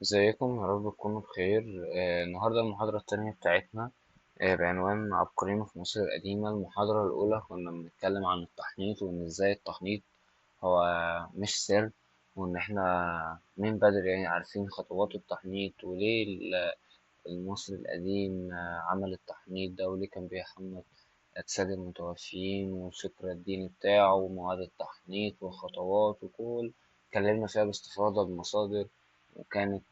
ازيكم؟ يا رب تكونوا بخير. النهاردة المحاضرة التانية بتاعتنا بعنوان عبقريين في مصر القديمة. المحاضرة الأولى كنا بنتكلم عن التحنيط، وإن إزاي التحنيط هو مش سر، وإن إحنا من بدري يعني عارفين خطوات التحنيط، وليه المصري القديم عمل التحنيط ده، وليه كان بيحنط أجساد المتوفيين، والفكر الديني بتاعه، ومواد التحنيط والخطوات، وكل اتكلمنا فيها باستفاضة بمصادر، وكانت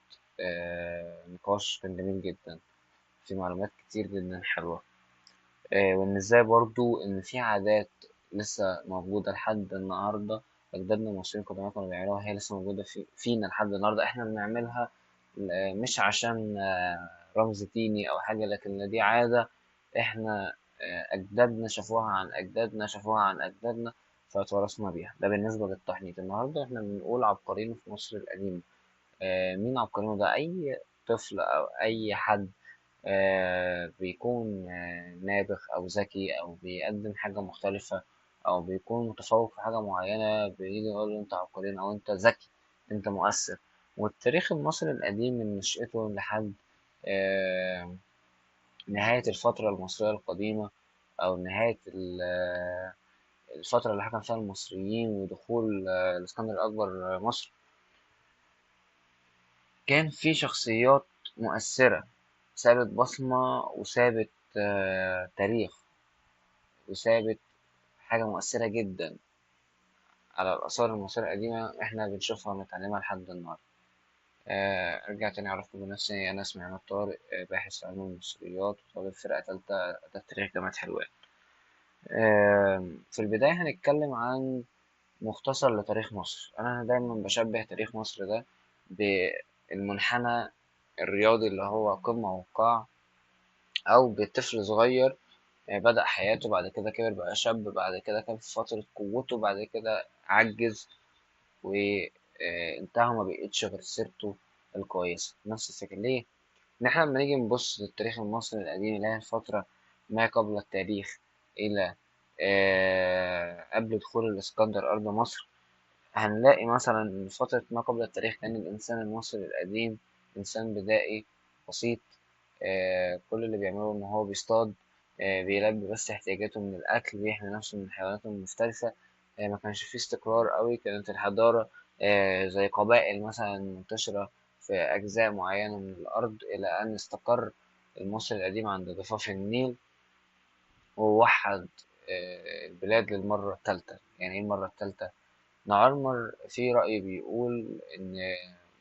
نقاش كان جميل جدا، في معلومات كتير جدا حلوة. وإن إزاي برضو إن في عادات لسه موجودة لحد النهاردة، أجدادنا المصريين القدماء كانوا بيعملوها، هي لسه موجودة فينا لحد النهاردة، إحنا بنعملها مش عشان رمز ديني أو حاجة، لكن دي عادة إحنا أجدادنا شافوها عن أجدادنا، شافوها عن أجدادنا، فتوارثنا بيها. ده بالنسبة للتحنيط. النهاردة إحنا بنقول عبقريين في مصر القديمة. مين عبقريين ده؟ أي طفل أو أي حد بيكون نابغ أو ذكي أو بيقدم حاجة مختلفة أو بيكون متفوق في حاجة معينة، بنيجي نقول له أنت عبقري أو أنت ذكي، أنت مؤثر. والتاريخ المصري القديم من نشأته لحد نهاية الفترة المصرية القديمة، أو نهاية الفترة اللي حكم فيها المصريين ودخول الإسكندر الأكبر مصر، كان في شخصيات مؤثرة سابت بصمة، وسابت تاريخ، وسابت حاجة مؤثرة جدا على الآثار المصرية القديمة احنا بنشوفها ونتعلمها لحد النهاردة. أرجع تاني أعرفكم بنفسي، أنا اسمي عماد طارق، باحث في علم المصريات وطالب فرقة تالتة أداب تاريخ جامعة حلوان. في البداية هنتكلم عن مختصر لتاريخ مصر. أنا دايما بشبه تاريخ مصر ده بالمنحنى الرياضي اللي هو قمة وقاع، أو بطفل صغير بدأ حياته، بعد كده كبر بقى شاب، بعد كده كان في فترة قوته، بعد كده عجز وانتهى وما بقتش غير سيرته الكويسة. نفس الفكرة ليه؟ إن إحنا لما نيجي نبص للتاريخ المصري القديم اللي هي الفترة ما قبل التاريخ إلى قبل دخول الإسكندر أرض مصر، هنلاقي مثلا إن فترة ما قبل التاريخ كان الإنسان المصري القديم إنسان بدائي بسيط، كل اللي بيعمله إن هو بيصطاد، بيلبي بس احتياجاته من الأكل، بيحمي نفسه من الحيوانات المفترسة. ما كانش فيه استقرار قوي، كانت الحضارة زي قبائل مثلا منتشرة في أجزاء معينة من الأرض، إلى أن استقر المصري القديم عند ضفاف النيل ووحد البلاد للمرة الثالثة. يعني إيه المرة الثالثة؟ نعرمر في رأي بيقول إن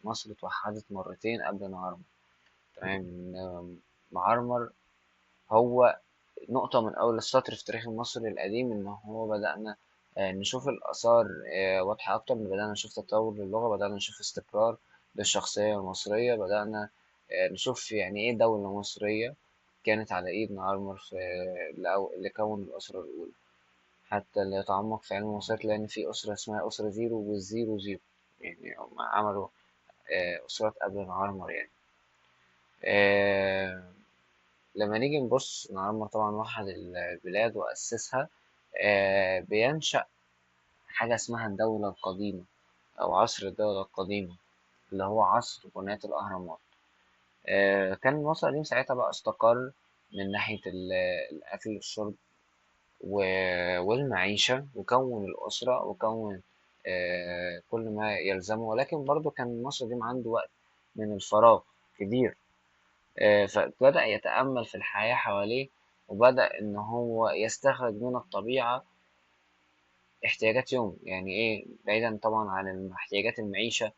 مصر اتوحدت مرتين قبل نعرمر. تمام، إن معرمر هو نقطة من أول السطر في تاريخ المصري القديم، إن هو بدأنا نشوف الآثار واضحة أكتر، إن بدأنا نشوف تطور للغة، بدأنا نشوف استقرار للشخصية المصرية، بدأنا نشوف يعني إيه دولة مصرية، كانت على إيد نعرمر في اللي كون الأسرة الأولى. حتى اللي يتعمق في علم المصريات، لأن في أسرة اسمها أسرة زيرو والزيرو زيرو، يعني هم عملوا أسرات قبل نعرمر يعني. لما نيجي نبص نعرمر طبعا وحد البلاد وأسسها، بينشأ حاجة اسمها الدولة القديمة أو عصر الدولة القديمة، اللي هو عصر بناة الأهرامات. كان مصر القديم ساعتها بقى استقر من ناحية الأكل والشرب والمعيشة، وكون الأسرة، وكون كل ما يلزمه، ولكن برضه كان مصر القديم عنده وقت من الفراغ كبير، فبدأ يتأمل في الحياة حواليه، وبدأ إن هو يستخرج من الطبيعة احتياجات يوم، يعني إيه، بعيدا طبعا عن احتياجات المعيشة،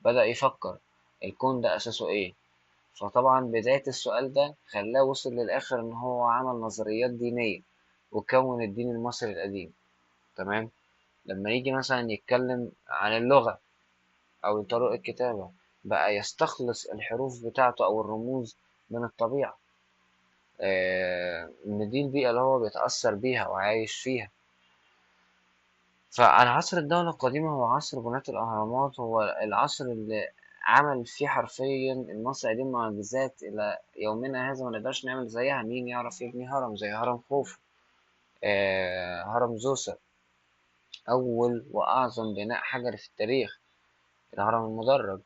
بدأ يفكر الكون ده أساسه إيه. فطبعا بداية السؤال ده خلاه وصل للآخر إن هو عمل نظريات دينية وكون الدين المصري القديم. تمام، لما يجي مثلا يتكلم عن اللغة أو طرق الكتابة، بقى يستخلص الحروف بتاعته أو الرموز من الطبيعة، إن دي البيئة اللي هو بيتأثر بيها وعايش فيها. فعلى عصر الدولة القديمة هو عصر بناة الأهرامات، هو العصر اللي عمل فيه حرفيا المصري القديم معجزات إلى يومنا هذا ما نقدرش نعمل زيها. مين يعرف يبني هرم زي هرم خوفو، هرم زوسر، أول وأعظم بناء حجري في التاريخ، الهرم المدرج،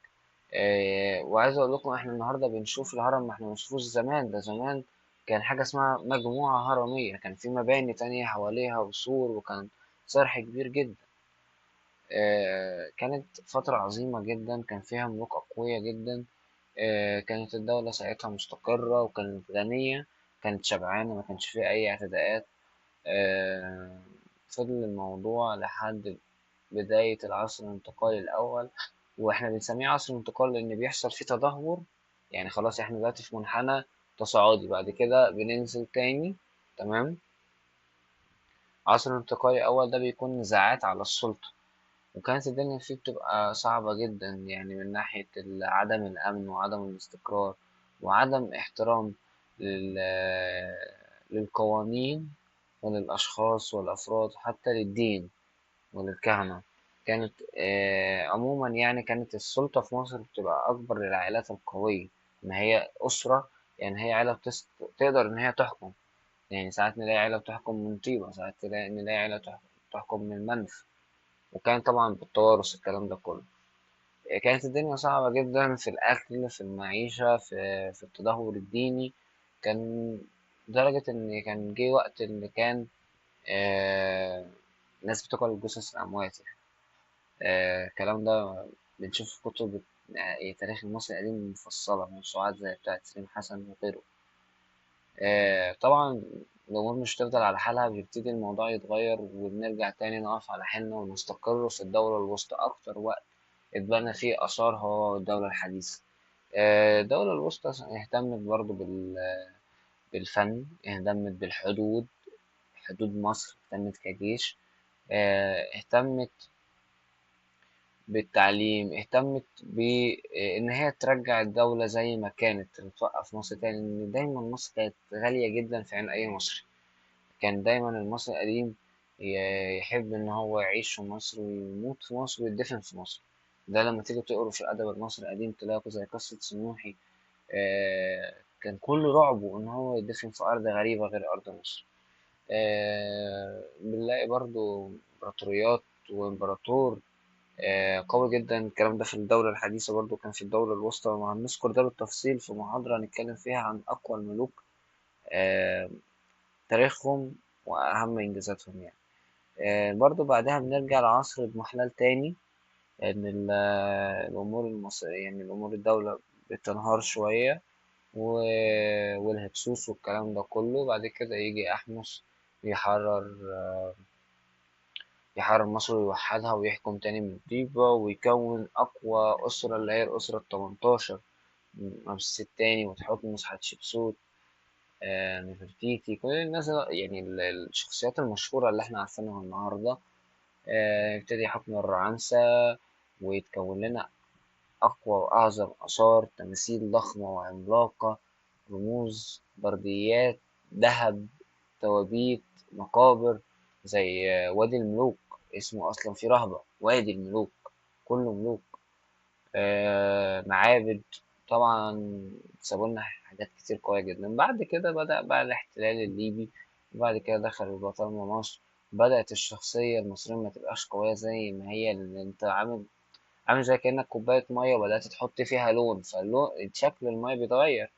وعايز اقول لكم احنا النهارده بنشوف الهرم، ما احنا ما بنشوفوش زمان. ده زمان كان حاجه اسمها مجموعه هرميه، كان في مباني تانية حواليها وسور، وكان صرح كبير جدا. كانت فترة عظيمة جدا، كان فيها ملوك أقوياء جدا. كانت الدولة ساعتها مستقرة وكانت غنية، كانت شبعانة، ما كانش فيها أي اعتداءات. آه، فضل الموضوع لحد بداية العصر الانتقالي الأول، وإحنا بنسميه عصر انتقال لأن بيحصل فيه تدهور. يعني خلاص إحنا دلوقتي في منحنى تصاعدي، بعد كده بننزل تاني. تمام. عصر الانتقالي الأول ده بيكون نزاعات على السلطة، وكانت الدنيا فيه بتبقى صعبة جدا، يعني من ناحية عدم الأمن وعدم الاستقرار وعدم احترام للقوانين وللأشخاص والأفراد، حتى للدين وللكهنة. كانت عموما يعني كانت السلطة في مصر بتبقى أكبر للعائلات القوية، إن هي أسرة، يعني هي عائلة تقدر إن هي تحكم. يعني ساعات نلاقي عائلة بتحكم من طيبة، ساعات نلاقي عائلة تحكم من المنف، وكان طبعا بالتوارث الكلام ده كله. كانت الدنيا صعبة جدا في الأكل، في المعيشة، في التدهور الديني. كان لدرجة إن كان جه وقت إن كان آه ناس بتاكل جثث الأموات يعني. الكلام ده بنشوف في كتب تاريخ المصري القديم مفصلة، موسوعات زي بتاعة سليم حسن وغيره. طبعا الأمور مش هتفضل على حالها، بيبتدي الموضوع يتغير وبنرجع تاني نقف على حالنا ونستقر في الدولة الوسطى. أكتر وقت اتبنى فيه آثار هو الدولة الحديثة. الدولة الوسطى اهتمت برضو بالفن، اهتمت بالحدود، حدود مصر، اهتمت كجيش، اهتمت بالتعليم، اهتمت بإن هي ترجع الدولة زي ما كانت، توقف مصر تاني. إن دايما مصر كانت غالية جدا في عين أي مصري. كان دايما المصري القديم يحب إن هو يعيش في مصر ويموت في مصر ويدفن في مصر. ده لما تيجي تقرا في الأدب المصري القديم تلاقي زي قصة سنوحي. آه، كان كل رعبه إن هو يدفن في أرض غريبة غير أرض مصر. بنلاقي برضو إمبراطوريات وإمبراطور قوي جدا. الكلام ده في الدولة الحديثة، برضو كان في الدولة الوسطى، وهنذكر ده بالتفصيل في محاضرة هنتكلم فيها عن أقوى الملوك، آه، تاريخهم وأهم إنجازاتهم يعني. برضو بعدها بنرجع لعصر اضمحلال تاني، إن الأمور المصرية يعني الأمور الدولة بتنهار شوية، والهكسوس والكلام ده كله. بعد كده يجي أحمس يحرر يحرر مصر ويوحدها ويحكم تاني من طيبة، ويكون أقوى أسرة اللي هي الأسرة التمنتاشر، رمسيس التاني وتحتمس حتشبسوت، نفرتيتي، كل الناس يعني الشخصيات المشهورة اللي احنا عارفينها النهاردة. يبتدي حكم الرعامسة، ويتكون لنا أقوى وأعظم آثار، تماثيل ضخمة وعملاقة، رموز، برديات، ذهب، توابيت، مقابر، زي وادي الملوك. اسمه أصلا فيه رهبة، وادي الملوك، كله ملوك. معابد، طبعا سابولنا حاجات كتير قوية جدا. بعد كده بدأ بقى الاحتلال الليبي، وبعد كده دخل البطالمة مصر. بدأت الشخصية المصرية ما تبقاش قوية زي ما هي، اللي انت عامل زي كأنك كوباية مية وبدأت تحط فيها لون، فاللون شكل المية بيتغير.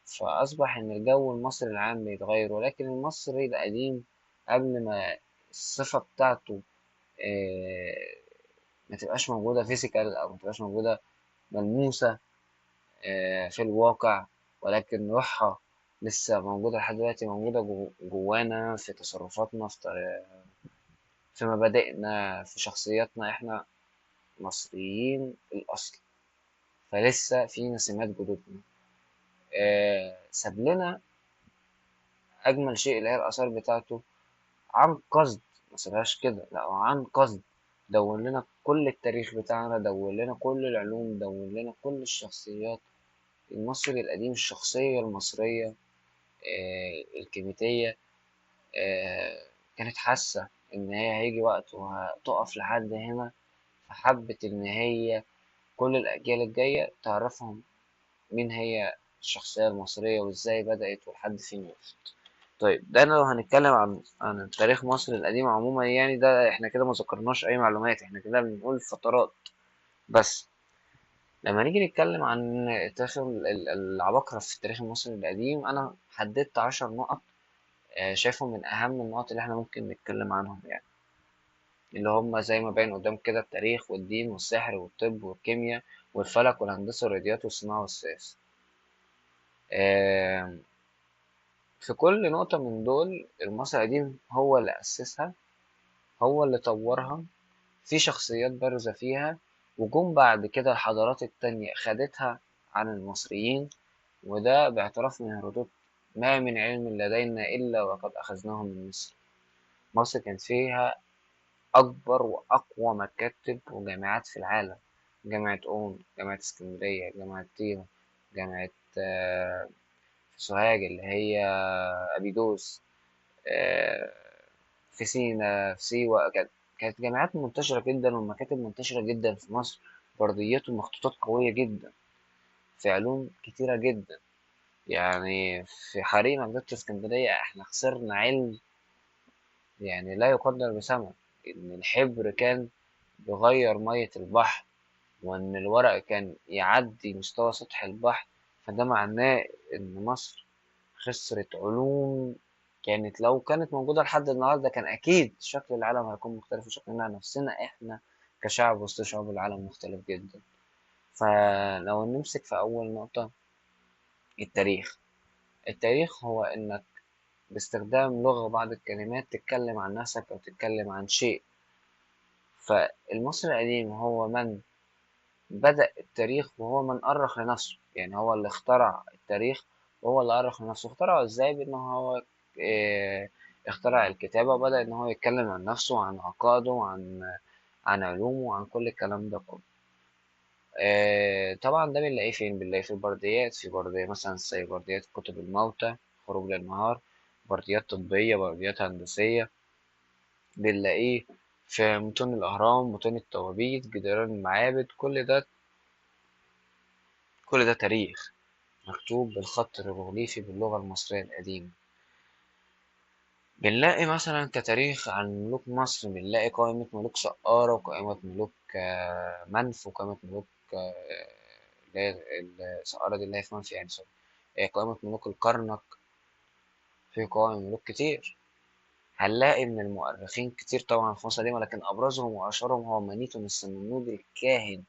فأصبح إن الجو المصري العام بيتغير، ولكن المصري القديم قبل ما الصفة بتاعته آه، ما تبقاش موجودة physical، أو ما تبقاش موجودة ملموسة في الواقع، ولكن روحها لسه موجودة لحد دلوقتي، موجودة جوانا، في تصرفاتنا، في مبادئنا، في شخصياتنا. احنا مصريين الأصل، فلسه في نسمات جدودنا. ساب لنا أجمل شيء اللي هي الآثار بتاعته، عن قصد، ما سابهاش كده، لا هو عن قصد دون لنا كل التاريخ بتاعنا، دون لنا كل العلوم، دون لنا كل الشخصيات. المصري القديم، الشخصية المصرية الكيميتية، كانت حاسة إن هي هيجي وقت وهتقف لحد هنا، فحبت إن هي كل الأجيال الجاية تعرفهم مين هي الشخصية المصرية وإزاي بدأت ولحد فين وقفت. طيب ده لو هنتكلم عن تاريخ مصر القديم عموما، يعني ده احنا كده ما ذكرناش أي معلومات، احنا كده بنقول فترات بس. لما نيجي نتكلم عن تاريخ العباقرة في التاريخ المصري القديم، أنا حددت 10 نقط شايفهم من أهم النقط اللي احنا ممكن نتكلم عنهم يعني، اللي هم زي ما باين قدام كده: التاريخ والدين والسحر والطب والكيمياء والفلك والهندسة والرياضيات والصناعة والسياسة. آه، في كل نقطة من دول المصري القديم هو اللي أسسها، هو اللي طورها، في شخصيات بارزة فيها، وجم بعد كده الحضارات التانية خدتها عن المصريين. وده باعتراف من هيرودوت: ما من علم لدينا إلا وقد أخذناه من مصر. مصر كان فيها أكبر وأقوى مكاتب وجامعات في العالم: جامعة أون، جامعة اسكندرية، جامعة طيبة، جامعة آه، في سوهاج اللي هي أبيدوس، آه، في سينا، في سيوة. كانت جامعات منتشرة جدا ومكاتب منتشرة جدا في مصر، برديات ومخطوطات قوية جدا في علوم كتيرة جدا. يعني في حريق مكتبة اسكندرية احنا خسرنا علم يعني لا يقدر بثمن. إن الحبر كان بيغير مية البحر، وإن الورق كان يعدي مستوى سطح البحر، فده معناه إن مصر خسرت علوم كانت لو كانت موجودة لحد النهاردة كان أكيد شكل العالم هيكون مختلف، وشكلنا نفسنا إحنا كشعب وسط شعوب العالم مختلف جدا. فلو نمسك في أول نقطة، التاريخ. التاريخ هو إنك باستخدام لغة وبعض الكلمات تتكلم عن نفسك أو تتكلم عن شيء. فالمصري القديم هو من بدأ التاريخ، وهو من أرخ لنفسه، يعني هو اللي اخترع التاريخ وهو اللي أرخ لنفسه. اخترعه ازاي؟ بأن هو اه، اخترع الكتابة، وبدأ إن هو يتكلم عن نفسه وعن عقائده وعن علومه وعن كل الكلام ده كله. طبعا ده بنلاقيه فين؟ بنلاقيه في البرديات، في بردية مثلا زي برديات كتب الموتى، خروج للنهار، برديات طبية، برديات هندسية. بنلاقيه في متون الأهرام، متون التوابيت، جدران المعابد. كل ده تاريخ مكتوب بالخط الهيروغليفي باللغة المصرية القديمة. بنلاقي مثلا كتاريخ عن ملوك مصر، بنلاقي قائمة ملوك سقارة، وقائمة ملوك منف، وقائمة ملوك اللي هي سقارة دي اللي هي في منف يعني، sorry، قائمة ملوك الكرنك. في قوائم ملوك كتير. هنلاقي من المؤرخين كتير طبعا في مصر القديمة، لكن أبرزهم وأشهرهم هو مانيتون السمنودي الكاهن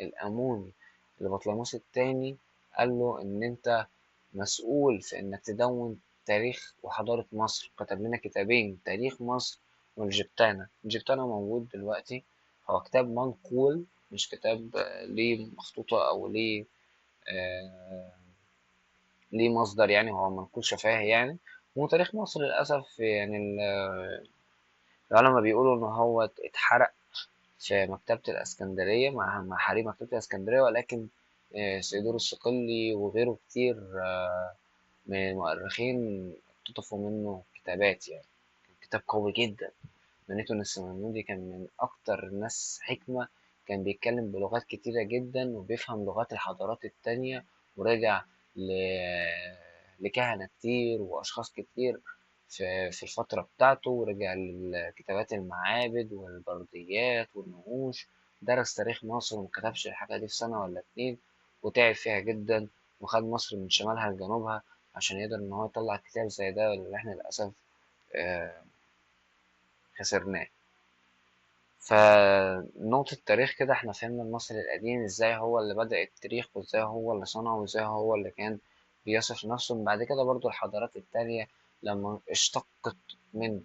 الأموني، اللي بطليموس الثاني قال له إن أنت مسؤول في إنك تدون تاريخ وحضارة مصر. كتب لنا كتابين: تاريخ مصر والجبتانة. الجبتانة موجود دلوقتي، هو كتاب منقول، مش كتاب ليه مخطوطة أو ليه آه، ليه مصدر يعني، هو منقول شفاهي يعني. وتاريخ مصر للأسف يعني العلماء بيقولوا إن هو اتحرق في مكتبة الإسكندرية مع حريق مكتبة الإسكندرية، ولكن سيدور الصقلي وغيره كتير من المؤرخين اقتطفوا منه كتابات يعني. كان كتاب قوي جدا. مانيتون السمنودي كان من أكتر الناس حكمة، كان بيتكلم بلغات كتيرة جدا وبيفهم لغات الحضارات التانية، ورجع ل... لكهنة كتير وأشخاص كتير في الفترة بتاعته، ورجع لكتابات المعابد والبرديات والنقوش. درس تاريخ مصر ومكتبش الحاجة دي في سنة ولا اتنين، وتعب فيها جدا، وخد مصر من شمالها لجنوبها عشان يقدر إن هو يطلع كتاب زي ده اللي احنا للأسف آه، خسرناه. فنقطة التاريخ كده احنا فهمنا المصري القديم ازاي هو اللي بدأ التاريخ، وازاي هو اللي صنعه، وازاي هو اللي كان بيصف نفسه. بعد كده برضو الحضارات التانية لما اشتقت من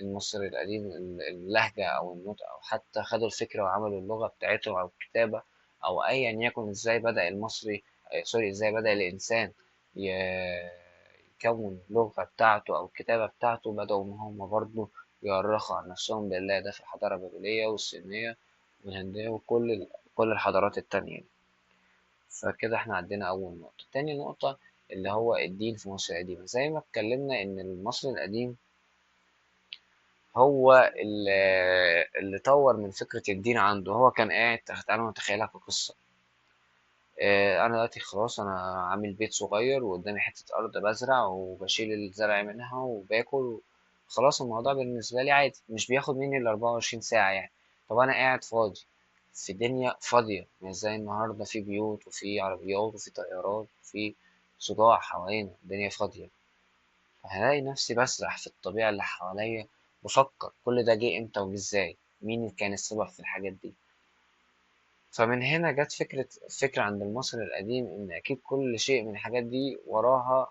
المصري القديم اللهجة أو النطق، أو حتى خدوا الفكرة وعملوا اللغة بتاعتهم أو الكتابة أو أيا يكن، ازاي بدأ المصري sorry، ازاي بدأ الإنسان ي- يكون اللغة بتاعته أو الكتابة بتاعته، بدأوا إن هم برضو يؤرخوا عن نفسهم بالله ده في الحضارة البابلية والصينية والهندية وكل كل الحضارات التانية دي. فكده احنا عندنا أول نقطة. تاني نقطة اللي هو الدين في مصر القديمة. زي ما اتكلمنا إن المصري القديم هو اللي طور من فكرة الدين عنده. هو كان قاعد، تعالوا نتخيلها كقصة. انا دلوقتي خلاص انا عامل بيت صغير وقدامي حتة ارض، بزرع وبشيل الزرع منها وباكل، خلاص الموضوع بالنسبة لي عادي، مش بياخد مني ال 24 ساعة يعني. طب انا قاعد فاضي، في دنيا فاضية، مش زي النهاردة في بيوت وفي عربيات وفي طيارات وفي صداع حوالينا، الدنيا فاضية. فهلاقي نفسي بسرح في الطبيعة اللي حواليا، بفكر كل ده جه امتى وجه ازاي، مين اللي كان السبب في الحاجات دي. فمن هنا جت فكرة عند المصري القديم إن أكيد كل شيء من الحاجات دي وراها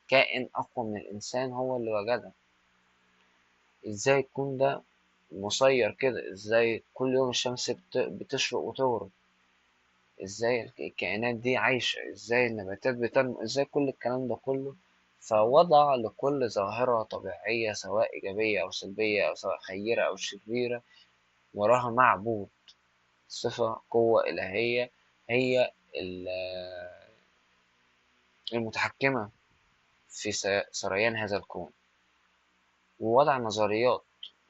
كائن أقوى من الإنسان هو اللي وجدها. إزاي يكون ده مسير كده؟ إزاي كل يوم الشمس بتشرق وتغرب؟ إزاي الكائنات دي عايشة؟ إزاي النباتات بتنمو؟ إزاي كل الكلام ده كله؟ فوضع لكل ظاهرة طبيعية سواء إيجابية أو سلبية أو سواء خيرة أو شريرة وراها معبود، صفة قوة إلهية هي المتحكمة في سريان هذا الكون. ووضع نظريات،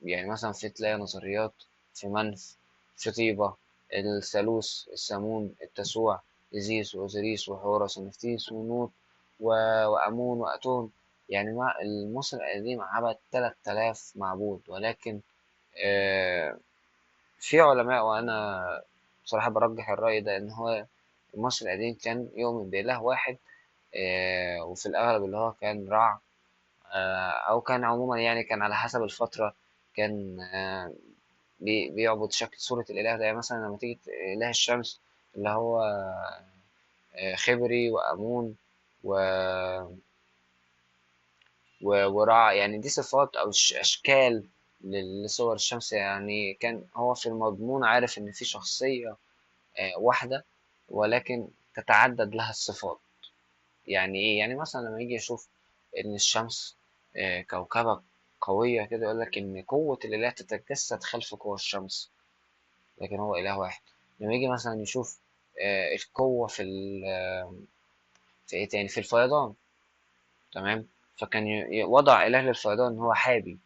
يعني مثلا في تلاقي نظريات في منف، في طيبة، الثالوث، السامون، التسوع، إزيس وأوزيريس وحورس ونفتيس ونوت وأمون وأتون. يعني مع المصري القديم عبد 3000 معبود، ولكن في علماء، وأنا بصراحة برجح الرأي ده، إن هو المصري القديم كان يؤمن بإله واحد، وفي الأغلب اللي هو كان رع، أو كان عموما يعني كان على حسب الفترة كان بيعبد شكل صورة الإله ده. يعني مثلا لما تيجي إله الشمس اللي هو خبري وأمون ورع، يعني دي صفات أو أشكال لصور الشمس. يعني كان هو في المضمون عارف إن في شخصية واحدة، ولكن تتعدد لها الصفات. يعني إيه؟ يعني مثلا لما يجي يشوف إن الشمس كوكبة قوية كده، يقول لك إن قوة الإله تتجسد خلف قوة الشمس، لكن هو إله واحد. لما يجي مثلا يشوف القوة في إيه تاني؟ في الفيضان، تمام؟ فكان وضع إله للفيضان إن هو حابي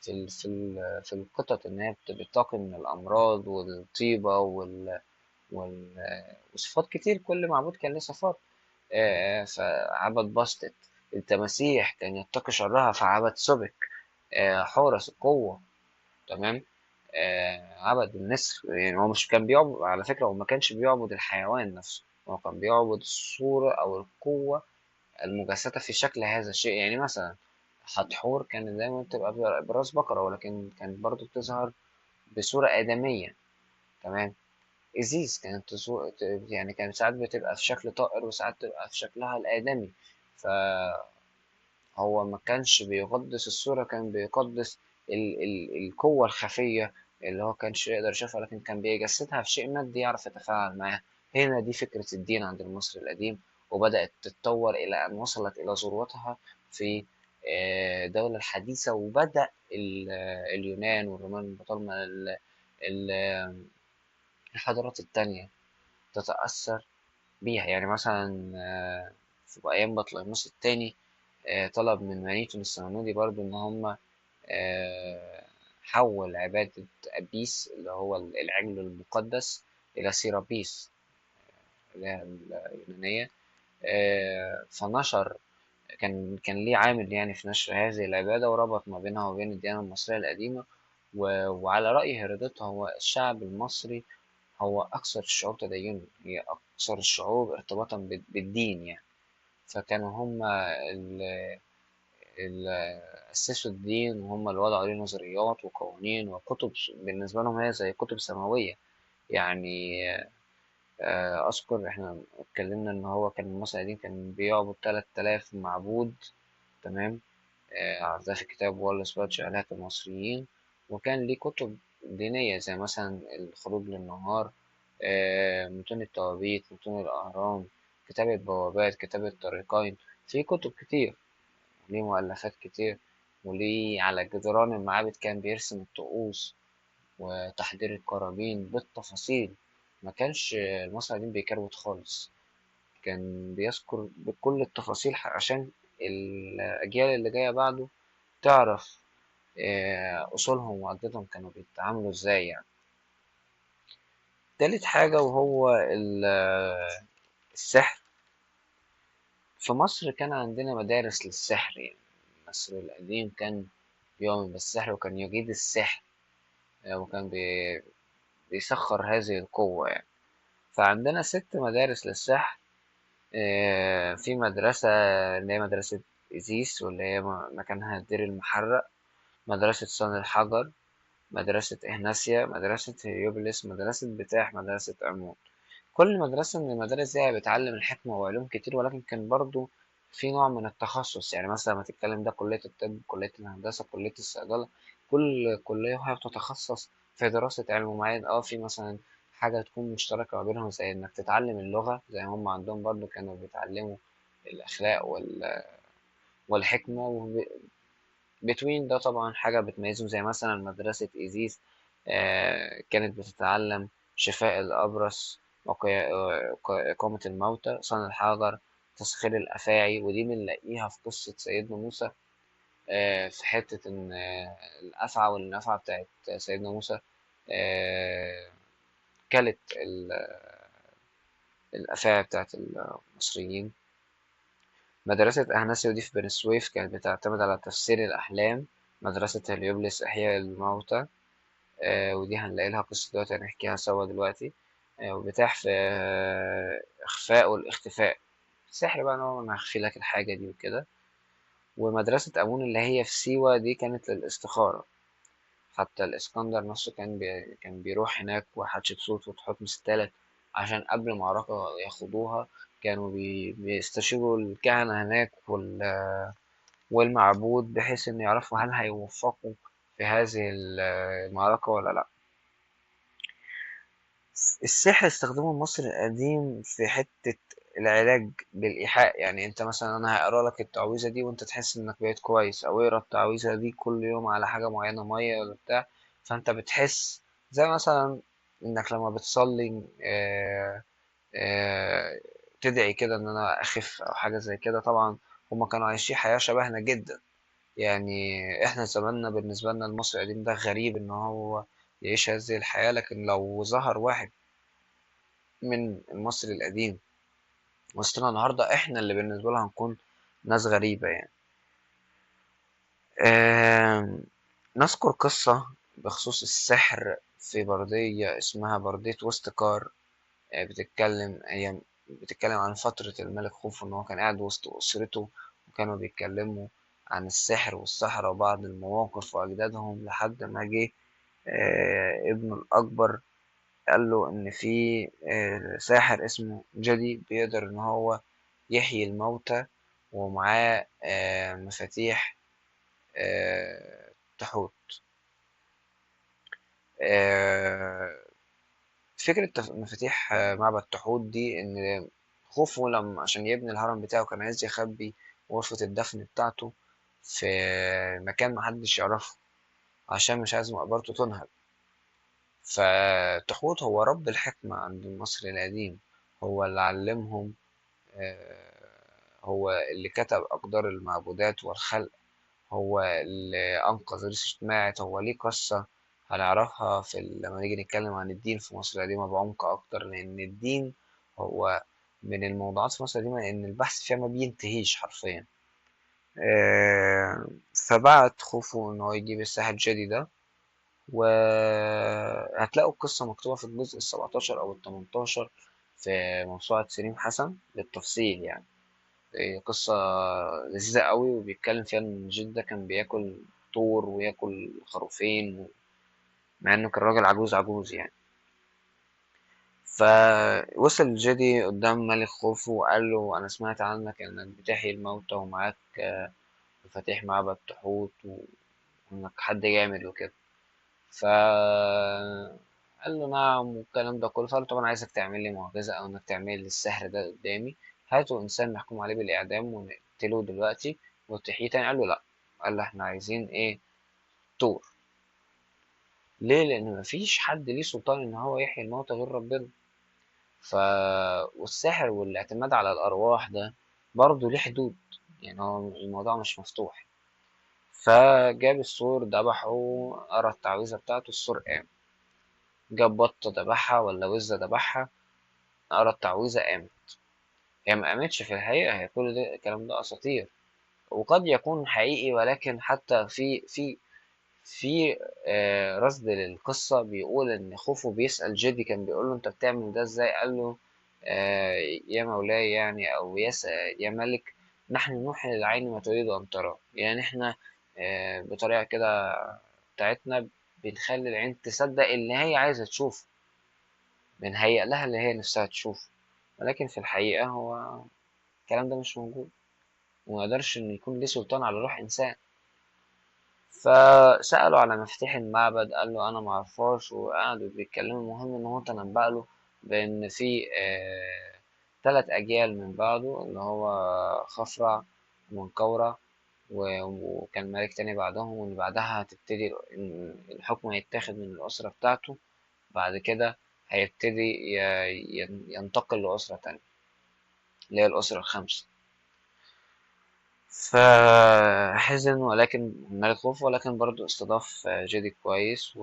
في القطط، إن هي بتقي من الأمراض والطيبة وصفات كتير. كل معبود كان له صفات. فعبد باستت. التماسيح كان يتقي شرها فعبد سبك. حورس القوة، تمام. عبد النسر. يعني هو مش كان بيعبد، على فكرة هو ما كانش بيعبد الحيوان نفسه، هو كان بيعبد الصورة أو القوة المجسدة في شكل هذا الشيء. يعني مثلا حتحور كانت دايما تبقى براس بقرة، ولكن كانت برضو بتظهر بصورة آدمية، تمام. إزيز كانت يعني كانت ساعات بتبقى في شكل طائر وساعات تبقى في شكلها الآدمي. فهو ما كانش بيقدس الصورة، كان بيقدس القوة الخفية اللي هو كانش يقدر يشوفها، لكن كان بيجسدها في شيء مادي يعرف يتفاعل معاه. هنا دي فكرة الدين عند المصري القديم، وبدأت تتطور إلى أن وصلت إلى ذروتها في الدولة الحديثة. وبدأ اليونان والرومان بطلنا الحضارات التانية تتأثر بيها. يعني مثلا في أيام بطليموس الثاني طلب من مانيتون السمنودي برضو إن هم آه، حول عبادة أبيس اللي هو العجل المقدس إلى سيرابيس اللي هي اليونانية. فنشر، كان ليه عامل يعني في نشر هذه العبادة، وربط ما بينها وبين الديانة المصرية القديمة. وعلى رأي هيرودوت هو الشعب المصري هو أكثر الشعوب تدينا، هي أكثر الشعوب ارتباطا بالدين يعني. فكانوا هم اللي أسسوا الدين، وهم اللي وضعوا عليه نظريات وقوانين وكتب، بالنسبة لهم هي زي كتب سماوية. يعني أذكر إحنا اتكلمنا إن هو كان المصري القديم كان بيعبد 3000 معبود، تمام. ده في كتاب والاس باتش آلهة المصريين. وكان ليه كتب دينية زي مثلا الخروج للنهار، متون التوابيت، متون الأهرام، كتاب البوابات، كتاب الطريقين. في كتب كتير، ليه مؤلفات كتير، وليه على جدران المعابد كان بيرسم الطقوس وتحضير القرابين بالتفاصيل. ما كانش المصري القديم بيكروت خالص، كان بيذكر بكل التفاصيل عشان الأجيال اللي جاية بعده تعرف أصولهم وأجدادهم كانوا بيتعاملوا إزاي يعني. تالت حاجة وهو السحر. في مصر كان عندنا مدارس للسحر، يعني مصر القديم كان بيؤمن بالسحر وكان يجيد السحر، وكان بيسخر هذه القوة يعني. فعندنا 6 مدارس للسحر. في مدرسة اللي هي مدرسة إيزيس، واللي هي مكانها دير المحرق، مدرسة صن الحجر، مدرسة إهناسيا، مدرسة هليوبوليس، مدرسة بتاح، مدرسة أمون. كل مدرسة من المدارس دي بتعلم الحكمة وعلوم كتير، ولكن كان برضو في نوع من التخصص. يعني مثلا ما تتكلم ده كلية الطب، كلية الهندسة، كلية الصيدلة، كل كلية وهي بتتخصص في دراسة علم معين. اه في مثلا حاجة تكون مشتركة ما بينهم، زي انك تتعلم اللغة، زي هم عندهم برضو كانوا بيتعلموا الأخلاق والحكمة. between ده طبعا حاجة بتميزهم، زي مثلا مدرسة إيزيس كانت بتتعلم شفاء الأبرص وإقامة الموتى، صنع الحجر، تسخير الأفاعي، ودي بنلاقيها في قصة سيدنا موسى. في حتة إن الأفعى والنفعة بتاعت سيدنا موسى آه، كلت الأفاعي بتاعت المصريين. مدرسة أهناسيو دي في بني سويف كانت بتعتمد على تفسير الأحلام. مدرسة هليوبلس إحياء الموتى، ودي هنلاقي لها قصة دلوقتي هنحكيها سوا دلوقتي. وبتاح في إخفاء والاختفاء، السحر بقى إن هو أنا هخفي لك الحاجة دي وكده. ومدرسة أمون اللي هي في سيوة دي كانت للاستخارة. حتى الإسكندر نفسه كان بيروح هناك وحتشبسوت وتحتمس الثالث عشان قبل معركة ياخدوها، كانوا بيستشيروا الكهنة هناك والمعبود، بحيث إن يعرفوا هل هيوفقوا في هذه المعركة ولا لأ. السحر استخدمه المصري القديم في حتة العلاج بالإيحاء. يعني أنت مثلا أنا هقرأ لك التعويذة دي وأنت تحس إنك بقيت كويس، أو اقرأ التعويذة دي كل يوم على حاجة معينة، مية ولا بتاع، فأنت بتحس. زي مثلا إنك لما بتصلي آه، تدعي كده إن أنا أخف أو حاجة زي كده. طبعا هما كانوا عايشين حياة شبهنا جدا، يعني إحنا زماننا بالنسبة لنا المصري القديم ده غريب إن هو يعيش هذه الحياة، لكن لو ظهر واحد من المصري القديم وسطنا النهارده، احنا اللي بالنسبه له هنكون ناس غريبه يعني. آم، نذكر قصه بخصوص السحر في برديه اسمها برديه وسط كار. بتتكلم، هي بتتكلم عن فتره الملك خوفو، ان هو كان قاعد وسط اسرته وكانوا بيتكلموا عن السحر والسحرة وبعض المواقف واجدادهم، لحد ما جه ابنه الاكبر قال له إن في ساحر اسمه جدي بيقدر إن هو يحيي الموتى، ومعاه مفاتيح آه، تحوت. آه، فكرة مفاتيح معبد تحوت دي، إن خوفو لما عشان يبني الهرم بتاعه كان عايز يخبي غرفة الدفن بتاعته في مكان محدش يعرفه، عشان مش عايز مقبرته تنهب. فتحوت هو رب الحكمة عند المصري القديم، هو اللي علمهم، هو اللي كتب أقدار المعبودات والخلق، هو اللي أنقذ ريس ماعت. هو ليه قصة هنعرفها في لما نيجي نتكلم عن الدين في مصر القديمة بعمق أكتر، لأن الدين هو من الموضوعات في مصر القديمة إن البحث فيها ما بينتهيش حرفيا. آه، فبعت خوفو إن هو يجيب الساحر جدي ده، وهتلاقوا القصة مكتوبة في الجزء 17 أو 18 في موسوعة سليم حسن بالتفصيل. يعني قصة لذيذة قوي، وبيتكلم فيها إن جد ده كان بياكل طور وياكل خروفين، مع إنه كان راجل عجوز عجوز يعني. فوصل جدي قدام ملك خوفو وقال له أنا سمعت عنك إنك بتحيي الموتى ومعاك مفاتيح معبد تحوت وإنك حد جامد وكده. ف قال له نعم والكلام ده كله. فقال له طب انا عايزك تعمل لي معجزه، او انك تعمل لي السحر ده قدامي، هاتوا انسان محكوم عليه بالاعدام ونقتله دلوقتي وتحييه تاني. قال له لا، قال له احنا عايزين ايه؟ طور. ليه؟ لان مفيش حد ليه سلطان ان هو يحيي الموتى غير ربنا. ف والسحر والاعتماد على الارواح ده برضه ليه حدود، يعني هو الموضوع مش مفتوح. فجاب السور ذبحه، قرا التعويذه بتاعته، السور قام. جاب بطة ذبحها ولا وزة ذبحها، قرا التعويذة قامت. هي ما قامتش في الحقيقة، هي كل ده الكلام ده أساطير وقد يكون حقيقي، ولكن حتى في في رصد للقصة بيقول إن خوفو بيسأل جدي، كان بيقول له أنت بتعمل ده إزاي؟ قال له يا مولاي يعني، أو يا ملك، نحن نوحي للعين ما تريد أن ترى. يعني إحنا بطريقة كده بتاعتنا بنخلي العين تصدق اللي هي عايزة تشوفه، بنهيئ لها اللي هي نفسها تشوفه، ولكن في الحقيقة هو الكلام ده مش موجود، وما يقدرش إنه يكون ليه سلطان على روح إنسان. فسأله على مفتاح المعبد، قال له أنا معرفهاش، وقعدوا بيتكلموا. المهم إن هو تنبأ له بإن في 3 أجيال من بعده، اللي هو خفرع ومنكورع وكان ملك تاني بعدهم، واللي بعدها هتبتدي الحكم هيتاخد من الأسرة بتاعته، بعد كده هيبتدي ينتقل لأسرة تانية اللي هي الأسرة الخامسة. فحزن ولكن ملك خوف، ولكن برضو استضاف جدي كويس.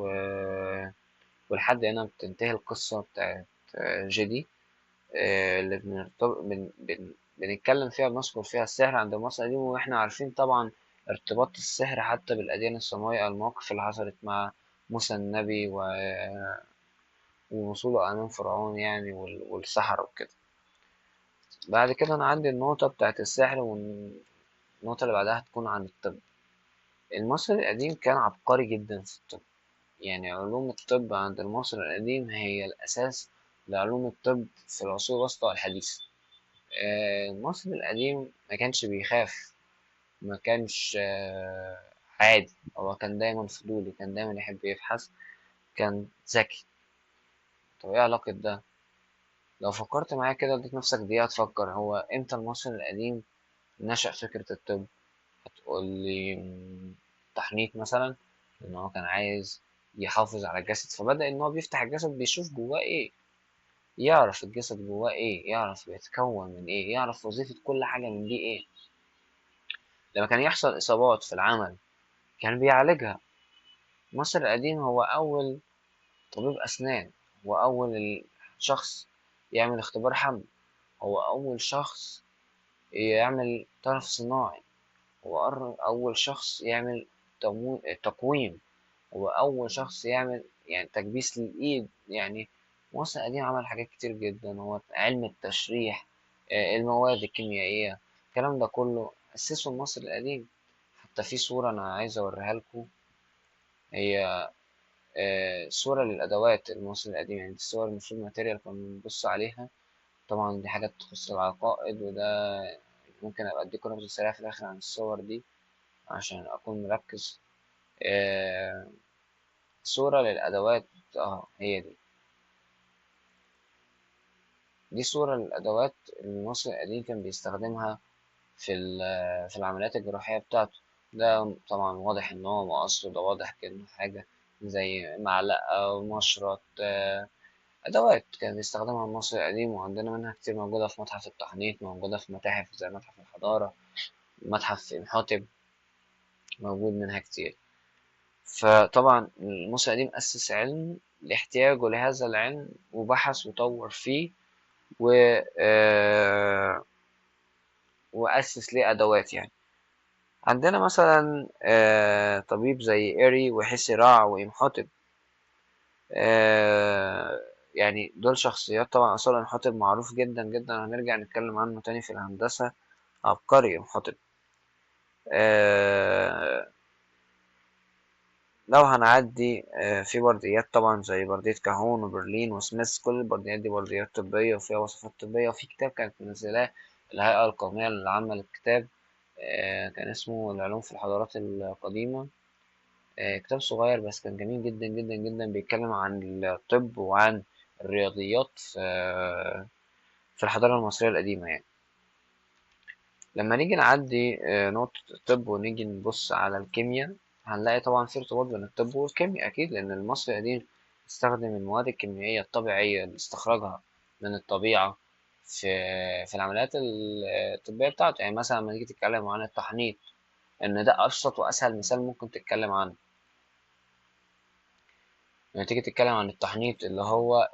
ولحد هنا بتنتهي القصة بتاعت جدي، اللي بنتكلم فيها، بنذكر فيها السحر عند مصر القديم. واحنا عارفين طبعا ارتباط السحر حتى بالأديان السماوية، المواقف اللي حصلت مع موسى النبي ووصوله أمام فرعون يعني والسحرة وكده. بعد كده أنا عندي النقطة بتاعت السحر، والنقطة اللي بعدها هتكون عن الطب. المصري القديم كان عبقري جدا في الطب، يعني علوم الطب عند المصري القديم هي الأساس لعلوم الطب في العصور الوسطى والحديثة. المصري القديم ما كانش بيخاف، ما كانش عادي، هو كان دايما فضولي، كان دايما يحب يبحث، كان ذكي. طب ايه علاقة ده؟ لو فكرت معايا كده اديت نفسك دقيقة تفكر، هو امتى المصري القديم نشأ فكرة الطب؟ هتقول لي تحنيط مثلا، لان هو كان عايز يحافظ على الجسد، فبدأ ان هو بيفتح الجسد بيشوف جواه ايه، يعرف الجسد جواه ايه، يعرف بيتكون من ايه، يعرف وظيفة كل حاجة من دي ايه. لما كان يحصل اصابات في العمل كان بيعالجها. مصر القديم هو اول طبيب اسنان، هو اول شخص يعمل اختبار حمل، هو اول شخص يعمل طرف صناعي، هو اول شخص يعمل تقويم، هو اول شخص يعمل تكبيس للايد. مصر القديم عمل حاجات كتير جدا، هو علم التشريح، المواد الكيميائية، الكلام ده كله أسسه المصري القديم. حتى في صورة أنا عايز أوريها لكم، هي صورة للأدوات المصري القديم، دي الصور المفروض ماتيريال كنا بنبص عليها. طبعا دي حاجات تخص العقائد، وده ممكن أبقى أديكم نبذة سريعة في الآخر عن الصور دي عشان أكون مركز. صورة للأدوات، هي دي صورة للأدوات اللي المصري القديم كان بيستخدمها في العمليات الجراحية بتاعته. ده طبعا واضح إن هو مقص، وده واضح كأنه حاجة زي معلقة ومشرط، أدوات كان بيستخدمها المصري القديم، وعندنا منها كتير موجودة في متحف التحنيط، موجودة في متاحف زي متحف الحضارة، متحف إمحوتب، موجود منها كتير. فطبعا المصري القديم أسس علم لاحتياجه لهذا العلم، وبحث وطور فيه، وأسس ليه أدوات. عندنا مثلا، طبيب زي إيري وحسي راع وإمحوتب، دول شخصيات. طبعا أصلا إمحوتب معروف جدا جدا، هنرجع نتكلم عنه تاني في الهندسة، عبقري إمحوتب. لو هنعدي، في برديات طبعا زي بردية كاهون وبرلين وسميث، كل البرديات دي برديات طبية وفيها وصفات طبية. وفي كتاب كانت منزلاه الهيئة القومية العامة للكتاب، كان اسمه العلوم في الحضارات القديمة، كتاب صغير بس كان جميل جدا جدا جدا، بيتكلم عن الطب وعن الرياضيات في الحضارة المصرية القديمة. لما نيجي نعدي، نقطة الطب ونيجي نبص على الكيمياء، هنلاقي طبعا في ارتباط بين الطب والكيمياء أكيد، لأن المصري القديم استخدم المواد الكيميائية الطبيعية اللي استخرجها من الطبيعة في العمليات الطبية بتاعته. مثلا لما نيجي تتكلم عن التحنيط، إن ده أبسط وأسهل مثال ممكن تتكلم عنه. لما تيجي تتكلم عن التحنيط اللي هو،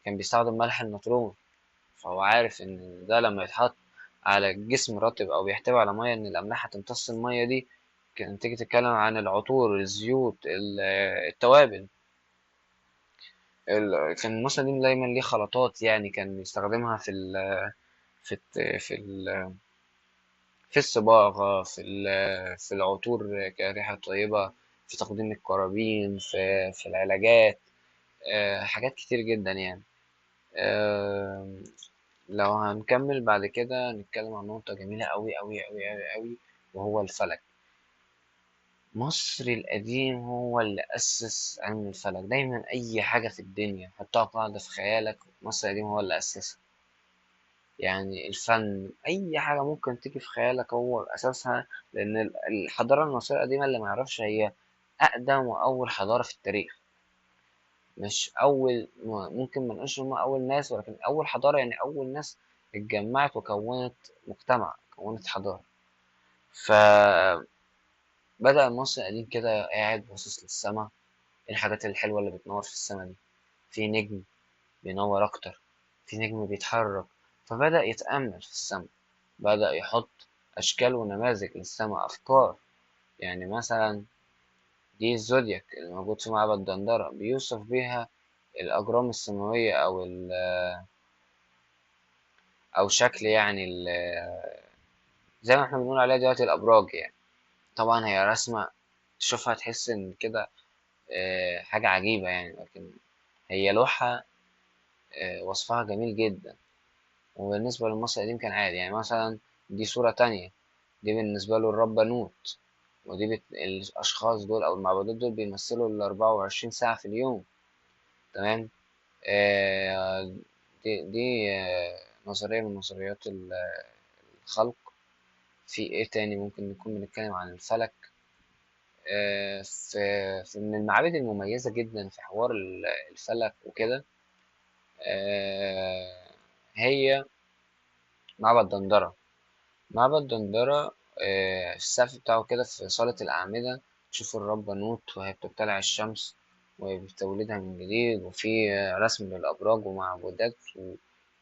كان بيستخدم ملح النطرون، فهو عارف إن ده لما يتحط على الجسم رطب أو بيحتوي على مية، إن الأملاح هتمتص المية دي كان تيجي تتكلم عن العطور، الزيوت، التوابل. كان المصري القديم دايما ليه خلطات، يعني كان يستخدمها في الت- في ال في الصباغة، في العطور كريحة طيبة، في تقديم القرابين، في العلاجات. حاجات كتير جدا يعني. آه، لو هنكمل بعد كده نتكلم عن نقطة جميلة أوي أوي أوي أوي أوي، وهو الفلك. مصر القديم هو اللي أسس علم الفلك. دايما أي حاجة في الدنيا حطها قاعدة في خيالك، مصر القديم هو اللي أسسها. يعني الفن، أي حاجة ممكن تيجي في خيالك هو أساسها. لأن الحضارة المصرية القديمة، اللي معرفش، هي أقدم وأول حضارة في التاريخ. مش أول، ممكن ما نقولش إن هم أول ناس، ولكن أول حضارة، يعني أول ناس اتجمعت وكونت مجتمع، كونت حضارة. فبدأ المصري القديم كده قاعد باصص للسما، إيه الحاجات الحلوة اللي بتنور في السما دي؟ في نجم بينور أكتر، في نجم بيتحرك. فبدأ يتأمل في السما، بدأ يحط أشكال ونماذج للسما، أفكار. يعني مثلا دي الزودياك اللي موجود في معبد دندرة، بيوصف بيها الأجرام السماوية، أو شكل يعني زي ما احنا بنقول عليها دلوقتي الأبراج يعني. طبعا هي رسمة تشوفها تحس إن كده حاجة عجيبة يعني، لكن هي لوحة وصفها جميل جدا. وبالنسبة للمصري القديم كان عادي. يعني مثلا دي صورة تانية، دي بالنسبة له الرب نوت، ودي الأشخاص دول أو المعبودات دول بيمثلوا ال24 ساعة في اليوم. تمام. آه دي نظرية من نظريات الخلق. في إيه تاني ممكن نكون بنتكلم عن الفلك؟ في من المعابد المميزة جدا في حوار الفلك وكده، آه هي معبد دندرة. معبد دندرة، السقف بتاعه كده في صالة الأعمدة تشوف الرب نوت وهي بتبتلع الشمس وبتولدها من جديد، وفي رسم للأبراج ومعبودات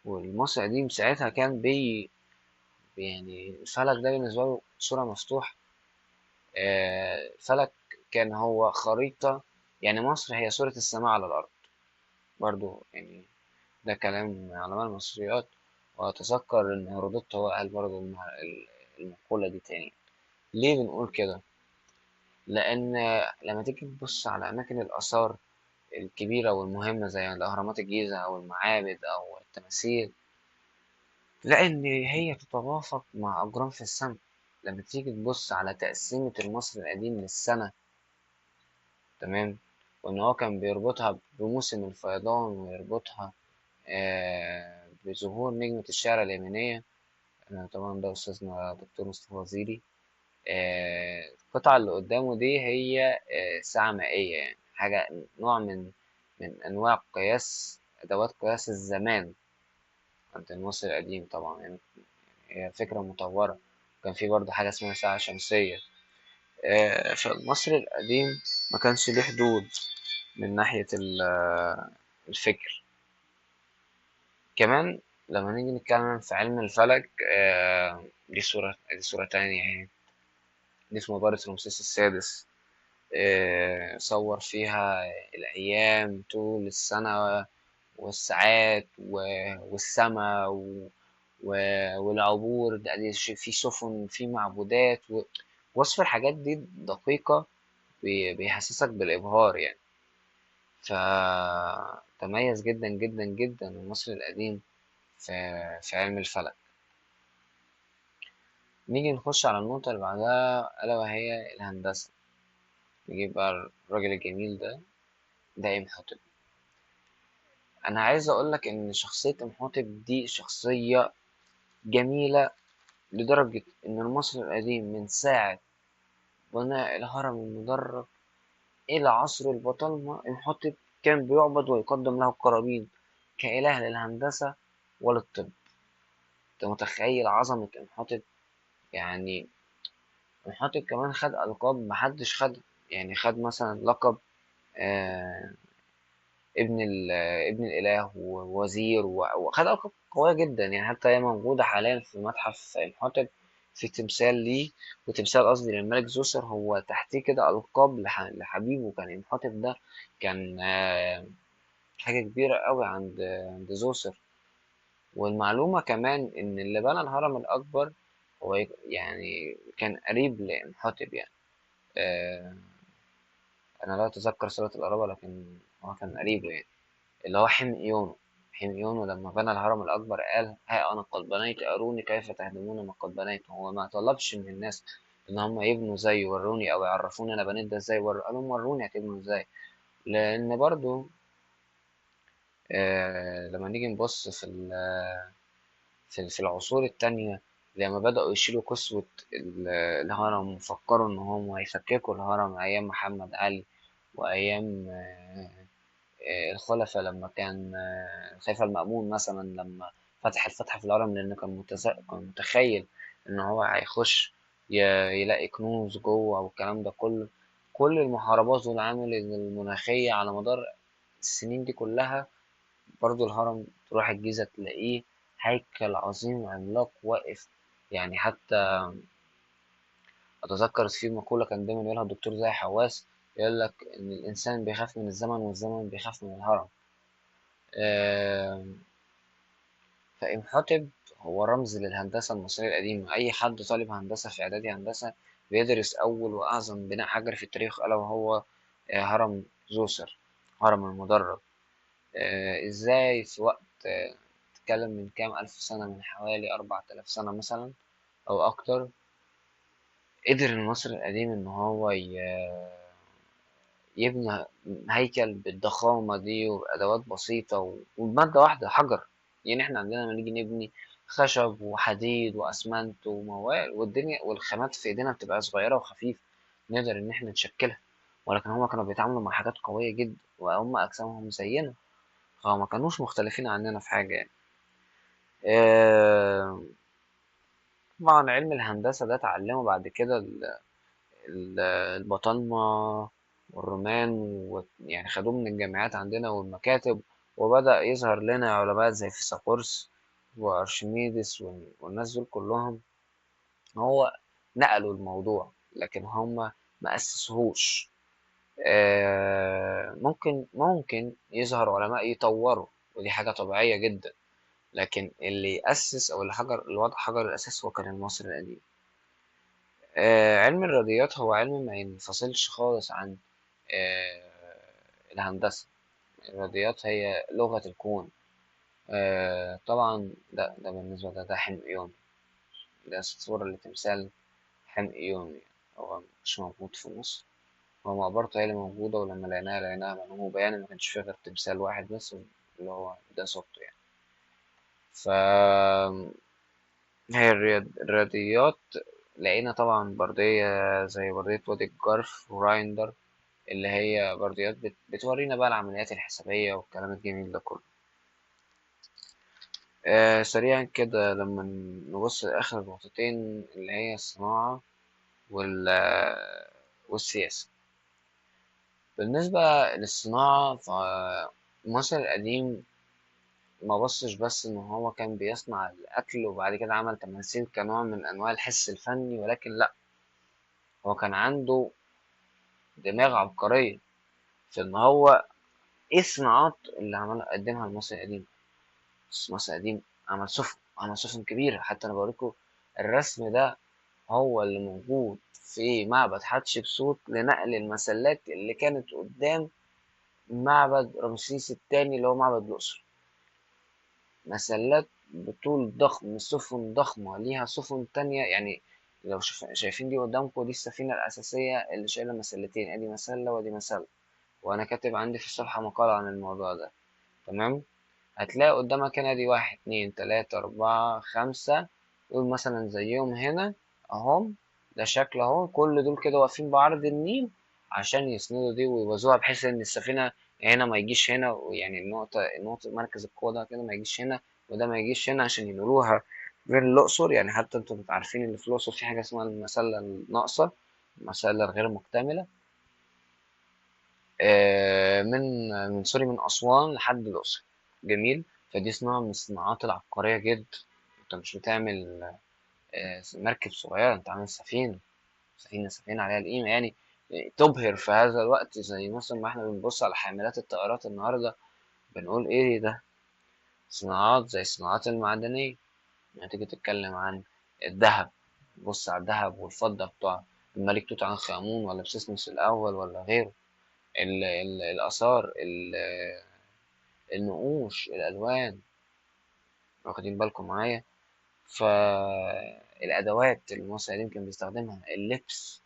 والمصري القديم ساعتها كان يعني الفلك ده بالنسبة له صورة مفتوحة. الفلك كان هو خريطة، يعني مصر هي صورة السماء على الأرض برضو يعني. ده كلام علماء المصريات، وأتذكر إن هيرودوت هو قال برضو المقولة دي تاني. ليه بنقول كده؟ لأن لما تيجي تبص على أماكن الآثار الكبيرة والمهمة زي الأهرامات الجيزة أو المعابد أو التماثيل، تلاقي إن هي تتوافق مع أجرام في السماء. لما تيجي تبص على تقسيمة المصري القديم للسنة، تمام، وإن هو كان بيربطها بموسم الفيضان، ويربطها بظهور نجمة الشعرى اليمينية. طبعا ده أستاذنا دكتور مصطفى وزيري. القطعة اللي قدامه دي هي ساعة مائية، يعني حاجة نوع من أنواع قياس، أدوات قياس الزمان عند المصري القديم. طبعا يعني هي فكرة مطورة. كان في برضه حاجة اسمها ساعة شمسية. فالمصري القديم ما كانش ليه حدود من ناحية الفكر. كمان لما نيجي نتكلم في علم الفلك، دي صورة تانية يعني، دي في مباراة رمسيس السادس. صور فيها الأيام طول السنة والساعات والسماء والعبور ده في سفن، في معبودات وصف الحاجات دي دقيقة، بيحسسك بالإبهار يعني. فتميز جدا جدا جدا المصري القديم في علم الفلك. نيجي نخش على النقطة اللي بعدها، ألا وهي الهندسة. نجيب بقى الراجل الجميل ده، ده إمحوتب. أنا عايز أقولك إن شخصية إمحوتب دي شخصية جميلة لدرجة إن المصري القديم من ساعة بناء الهرم المدرج إلى عصر البطالمة، إمحوتب كان بيعبد ويقدم له القرابين كإله للهندسة وللطب. أنت متخيل عظمة إمحوتب؟ يعني إمحوتب كمان خد ألقاب محدش خد، يعني خد مثلا لقب ابن الإله ووزير وخد ألقاب قوية جدا يعني. حتى هي موجودة حاليا في متحف إمحوتب. في تمثال ليه، وتمثال قصدي للملك زوسر، هو تحتيه كده ألقاب لحبيبه. كان إمحوتب ده كان حاجة كبيرة قوي عند زوسر. والمعلومة كمان إن اللي بنى الهرم الأكبر هو يعني كان قريب لإمحوتب يعني. آه، أنا لا أتذكر صلة القرابة، لكن هو كان قريبه يعني، اللي هو حميونه. حميونه لما بنى الهرم الأكبر قال: ها أنا قد بنيت، أروني كيف تهدمون ما قد بنيت. هو ما طلبش من الناس إن هم يبنوا زي وروني أو يعرفوني أنا بنيت ده إزاي، قال لهم وروني هتبنوا إزاي. لأن برضو لما نيجي نبص في العصور التانية، لما بدأوا يشيلوا كسوة الهرم وفكروا إن هم هيفككوا الهرم أيام محمد علي وأيام الخلفاء، لما كان الخليفة المأمون مثلا لما فتح الفتحة في الهرم، لأنه كان متخيل إن هو هيخش يلاقي كنوز جوه والكلام ده كله. كل المحاربات والعوامل المناخية على مدار السنين دي كلها، برضو الهرم تروح الجيزة تلاقيه هيكل عظيم عملاق واقف. يعني حتى أتذكر في مقولة كان دايما يقولها الدكتور زاهي حواس، يقول لك إن الإنسان بيخاف من الزمن والزمن بيخاف من الهرم. فإمحوتب هو رمز للهندسة المصرية القديمة. أي حد طالب هندسة في إعدادي هندسة بيدرس أول وأعظم بناء حجري في التاريخ، ألا وهو هرم زوسر، هرم المدرج. إزاي في وقت تتكلم من كام ألف سنة، من حوالي 4000 سنة مثلا أو أكتر، قدر المصري القديم إن هو يبني هيكل بالضخامة دي وبأدوات بسيطة وبمادة واحدة، حجر. يعني احنا عندنا لما نيجي نبني خشب وحديد وأسمنت وموال والدنيا والخامات في ايدينا بتبقى صغيرة وخفيفة، نقدر إن احنا نشكلها، ولكن هما كانوا بيتعاملوا مع حاجات قوية جدا، وهم أجسامهم زينا، فما كانوش مختلفين عننا في حاجة يعني. آه، طبعا علم الهندسة ده اتعلمه بعد كده البطالمة والرومان، ويعني خدوه من الجامعات عندنا والمكاتب، وبدأ يظهر لنا علماء زي فيثاغورس وأرشميدس والناس دول كلهم. هو نقلوا الموضوع، لكن هم ما أسسوهوش. ممكن يظهر علماء يطوروا، ودي حاجة طبيعية جدا، لكن اللي أسس أو اللي وضع حجر الأساس هو كان المصري القديم. علم الرياضيات هو علم ما ينفصلش خالص عن الهندسة. الرياضيات هي لغة الكون. طبعا ده بالنسبة ده حمقيون، ده صورة لتمثال حمقيون، يعني هو مش موجود في مصر، هو مقبرته هي اللي موجودة، ولما لقيناها لقيناها منهوبة، يعني ما كانش فيه غير تمثال واحد بس اللي هو ده صورته يعني. ف هي الرياضيات لقينا طبعا بردية زي بردية وادي الجرف ورايندر، اللي هي برديات بتورينا بقى العمليات الحسابية والكلام الجميل ده كله. سريعا كده لما نبص لآخر نقطتين اللي هي الصناعة والسياسة. بالنسبة للصناعة، فمصر القديم ما بصش بس إن هو كان بيصنع الأكل وبعد كده عمل تماثيل كنوع من أنواع الحس الفني، ولكن لأ، هو كان عنده دماغ عبقرية في إن هو إيه الصناعات اللي قدمها المصري القديم. بس المصري القديم عمل سفن، عمل سفن كبيرة. حتى أنا بوريكم الرسم ده هو اللي موجود في معبد حتشبسوت لنقل المسلات اللي كانت قدام معبد رمسيس الثاني اللي هو معبد الأقصر. مسلات بطول ضخم، سفن ضخمة ليها سفن تانية. يعني لو شايفين دي قدامكم، دي السفينة الأساسية اللي شايلة مسلتين، ادي مسلة وادي مسلة، وأنا كاتب عندي في الصفحة مقالة عن الموضوع ده. تمام، هتلاقي قدامك هنا دي 1 2 3 4 5، قول مثلا زيهم هنا أهم، ده شكل أهو، كل دول كده واقفين بعرض النيل عشان يسندوا دي ويوزوها، بحيث إن السفينة هنا ما يجيش هنا، ويعني النقطة مركز القوة ده كده ما يجيش هنا، وده ما يجيش هنا، عشان ينقلوها غير الأقصر. يعني حتى انتوا بتبقوا عارفين إن في الأقصر في حاجة اسمها المسلة الناقصة، المسلة الغير مكتملة، من سوري، من أسوان لحد الأقصر. جميل. فدي صناعة من الصناعات العبقرية جدا. انت مش بتعمل مركب صغيرة، أنت عامل سفينة، سفينة سفينة عليها القيمة يعني، تبهر في هذا الوقت. زي مثلا ما احنا بنبص على حاملات الطائرات النهاردة بنقول ايه ده. صناعات زي الصناعات المعدنية، يعني تيجي تتكلم عن الذهب، بص على الذهب والفضة بتوع الملك توت عنخ آمون ولا بسيسمس الأول ولا غيره، ال ال الآثار، النقوش، الألوان، واخدين بالكم معايا؟ فالأدوات اللي المصري القديم كان بيستخدمها، اللبس.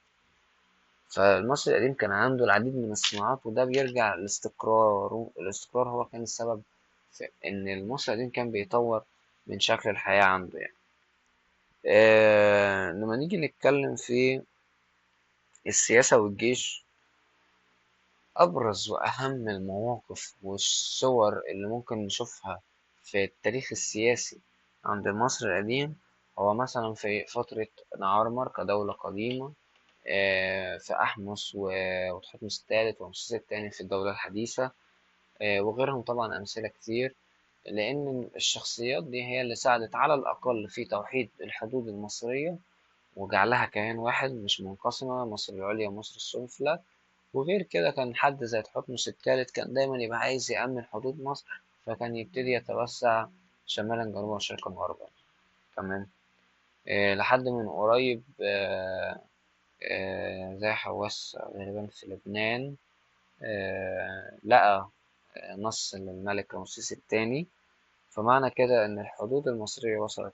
فالمصري القديم كان عنده العديد من الصناعات، وده بيرجع لاستقراره. الاستقرار هو كان السبب في إن المصري القديم كان بيطور من شكل الحياة عنده يعني. لما نيجي نتكلم في السياسة والجيش، أبرز وأهم المواقف والصور اللي ممكن نشوفها في التاريخ السياسي عند المصري القديم هو مثلا في فترة نعرمر كدولة قديمة، في أحمس وتحتمس الثالث ورمسيس الثاني في الدولة الحديثة، وغيرهم طبعا أمثلة كتير. لأن الشخصيات دي هي اللي ساعدت على الأقل في توحيد الحدود المصرية وجعلها كيان واحد مش منقسمة، مصر العليا ومصر السفلى. وغير كده كان حد زي تحتمس الثالث كان دايما يبقى عايز يأمن حدود مصر، فكان يبتدي يتوسع شمالا جنوبا شرقا غربا. تمام. لحد من قريب، زي حواس غالبا في لبنان، لقى نص للملك رمسيس الثاني، فمعنى كده إن الحدود المصرية وصلت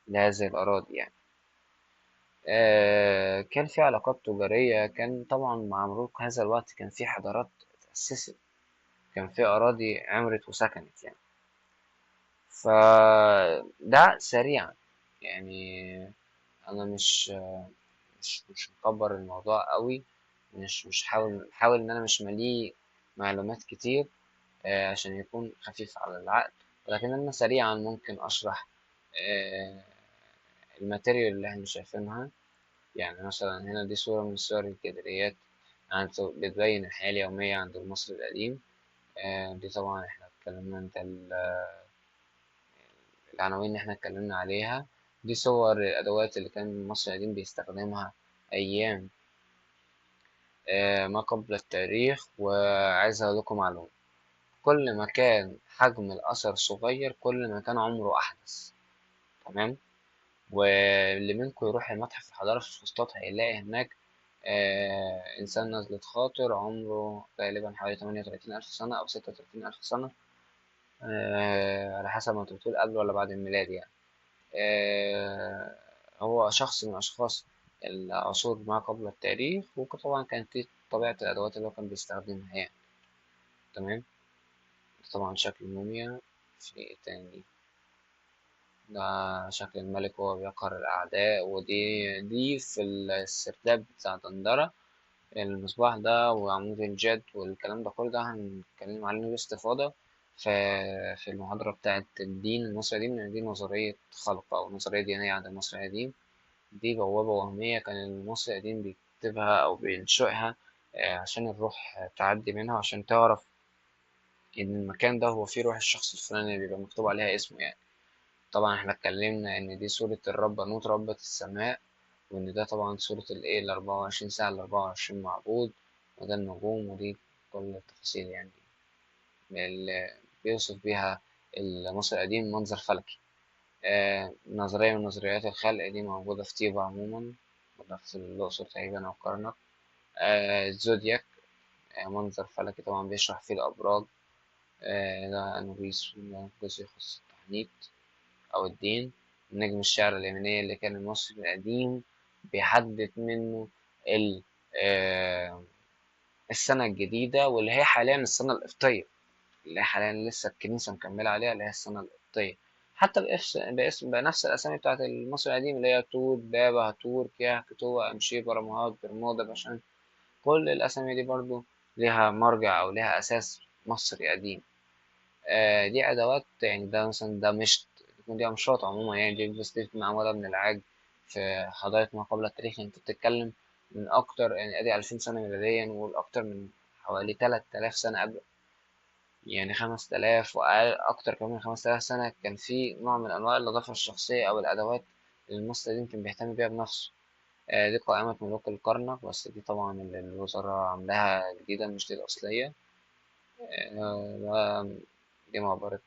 لهذه الأراضي يعني. كان في علاقات تجارية، كان طبعا مع مرور هذا الوقت كان في حضارات اتأسست، كان في أراضي عمرت وسكنت يعني. فده سريعا يعني، أنا مش مكبر الموضوع قوي، مش حاول إن أنا مش مليه معلومات كتير، عشان يكون خفيف على العقل. ولكن أنا سريعا ممكن أشرح، ال material اللي احنا شايفينها. يعني مثلا هنا دي صورة من صور الجدريات، يعني بتبين الحياة اليومية عند المصري القديم. دي طبعا احنا اتكلمنا انت العناوين اللي احنا اتكلمنا عليها. دي صور الأدوات اللي كان المصري القديم بيستخدمها أيام، ما قبل التاريخ. وعايز أقول لكم معلومة، كل ما كان حجم الأثر صغير كل ما كان عمره أحدث. تمام. واللي منكم يروح المتحف الحضارة في الفسطاط هيلاقي هناك، إنسان نزلة خاطر عمره غالبا حوالي 38,000 سنة أو 36,000 سنة، على حسب ما انت بتقول قبل ولا بعد الميلاد يعني. هو شخص من أشخاص العصور ما قبل التاريخ، وطبعا كانت دي طبيعة الأدوات اللي هو كان بيستخدمها يعني. تمام. طبعا شكل الموميا. في إيه تاني؟ ده شكل الملك وهو بيقهر الأعداء، ودي في السرداب بتاع دندرة، المصباح ده وعمود الجد والكلام ده كله، ده هنتكلم عليه باستفاضة في المحاضرة بتاعة الدين المصري القديم، لأن دي نظرية خلق أو نظرية دينية عند المصري القديم. دي بوابة وهمية كان المصري القديم بيكتبها أو بينشئها، عشان الروح تعدي منها، عشان تعرف إن المكان ده هو فيه روح الشخص الفلاني اللي بيبقى مكتوب عليها اسمه يعني. طبعا احنا اتكلمنا ان دي صورة الرب نوت ربة السماء، وان ده طبعا صورة الايه ال 24 ساعة ال 24 معبود، وده النجوم، ودي كل التفاصيل يعني اللي بيوصف بيها المصري القديم منظر فلكي. نظرية من نظريات الخلق دي موجودة في طيبة عموما، ولا في الأقصر تقريبا أو الكرنك. الزودياك، منظر فلكي طبعا بيشرح فيه الأبراج. ده أنوبيس، وده جزء يخص التحنيط أو الدين. نجم الشعر اليمنية اللي كان المصري القديم بيحدد منه السنة الجديدة، واللي هي حاليا السنة القبطية، اللي هي حاليا لسه الكنيسة مكملة عليها، اللي هي السنة القبطية. حتى بنفس الأسامي بتاعت المصري القديم اللي هي توت، بابا، هتور، كياه، كتوة، أمشي، برمهات، برمودا، بشان، كل الأسامي دي برضو ليها مرجع أو ليها أساس مصري قديم. دي أدوات يعني، ده مثلا ده مشط، يكون دي أمشاط عموما يعني، دي بس دي معمولة من العاج في حضارة ما قبل التاريخ. يعني أنت بتتكلم من أكتر يعني أدي 2000 سنة ميلاديا، والأكتر من حوالي 3000 سنة قبل، يعني 5000 وأقل، أكتر كمان من 5000 سنة كان في نوع من أنواع النظافة الشخصية أو الأدوات المصري القديم كان بيهتم بيها بنفسه. دي قائمة ملوك الكرنك، بس دي طبعا اللي الوزارة عاملاها جديدة، مش دي الأصلية. ده دي مقبرة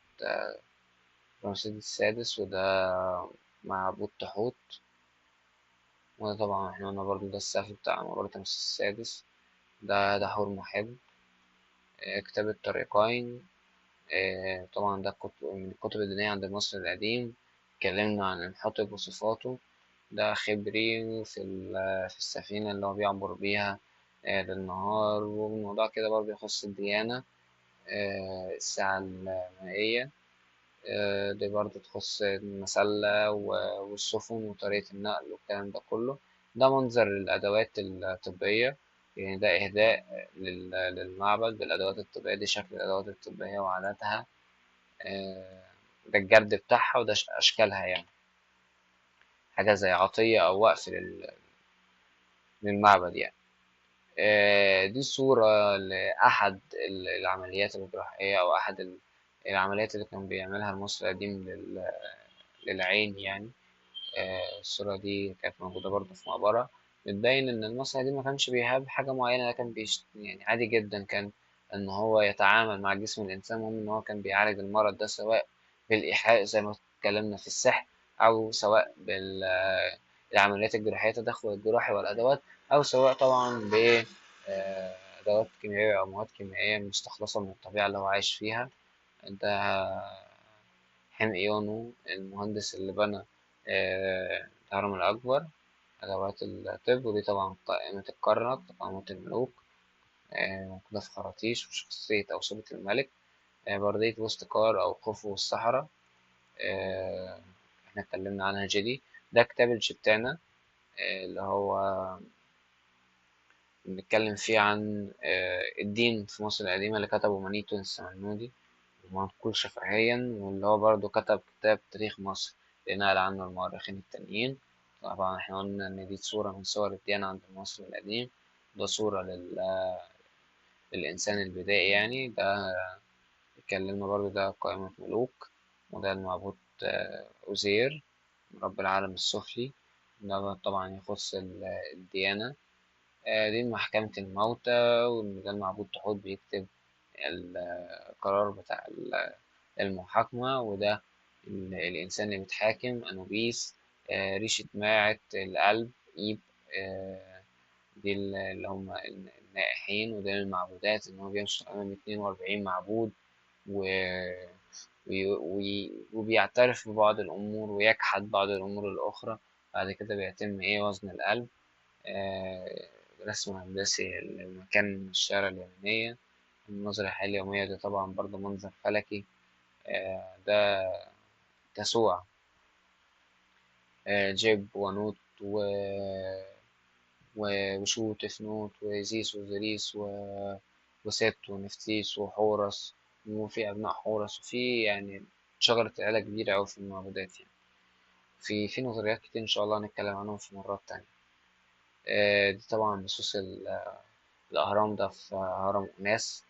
رمسيس السادس، وده معبود تحوت. وده طبعا احنا قلنا برضو ده السقف بتاع مقبرة رمسيس السادس. ده حور محب. كتاب الطريقين. طبعا ده كتب من الكتب الدينية عند المصري القديم. اتكلمنا عن الحاطب وصفاته. ده خبري في السفينة اللي هو بيعبر بيها للنهار، والموضوع كده برضه يخص الديانة. الساعة المائية. دي برضه تخص المسلة والسفن وطريقة النقل والكلام ده كله. ده منظر الأدوات الطبية، يعني ده إهداء للمعبد بالأدوات الطبية. دي شكل الأدوات الطبية وعاداتها. ده الجرد بتاعها، وده أشكالها، يعني حاجة زي عطية أو وقف للمعبد يعني. دي صورة لأحد العمليات الجراحية، أو أحد العمليات اللي كان بيعملها المصري القديم للعين يعني. الصورة دي كانت موجودة برضه في مقبرة، بتبين إن المصري القديم ما كانش بيهاب حاجة معينة، ده كان يعني عادي جدا كان إن هو يتعامل مع جسم الإنسان، المهم إن هو كان بيعالج المرض ده، سواء بالإيحاء زي ما اتكلمنا في السحر، أو سواء بالعمليات الجراحية، التدخل الجراحي والأدوات، أو سواء طبعا ب أدوات كيميائية أو مواد كيميائية مستخلصة من الطبيعة اللي هو عايش فيها. ده حين إيونو المهندس اللي بنى الهرم الأكبر، أدوات الطب. ودي طبعا قائمة الكرنك، قائمة الملوك، موجودة في خراطيش وشخصية أو صورة الملك. بردية وسط كار أو خوفو والصحراء، احنا اتكلمنا عنها جدي. ده كتاب الشبتانة، اللي هو بنتكلم فيه عن الدين في مصر القديمة، اللي كتبه مانيتون السمنودي ومنقول شفهيا، واللي هو برضه كتب كتاب تاريخ مصر اللي نقل عنه المؤرخين التانيين. طبعا احنا قلنا إن دي صورة من صور الديانة عند المصري القديم. ده صورة للإنسان البدائي يعني. ده اتكلمنا برضه، ده قائمة ملوك، وده المعبود أوزير رب العالم السفلي. ده طبعا يخص الديانة. دي محكمة الموتى، وده المعبود تحوت بيكتب القرار بتاع المحاكمة. وده الإنسان اللي بيتحاكم أنوبيس. ريشة ماعت القلب إيب. دي اللي هم النائحين. وده المعبودات إن هو بيمشي أمام 42 معبود وبيعترف ببعض الأمور ويجحد بعض الأمور الأخرى. بعد كده بيتم وزن القلب. رسم هندسي لمكان الشارع اليمينية. المناظر الحياة اليومية ده طبعا برضه منظر فلكي. ده تسوع. جيب ونوت وشو تفنوت وزيس وزريس وست ونفتيس وحورس، وفي أبناء حورس، وفي يعني شجرة عيلة كبيرة أوي في المعبودات يعني. في نظريات كتير إن شاء الله هنتكلم عنهم في مرات تانية. دي طبعا بخصوص الأهرام. ده في هرم أوناس.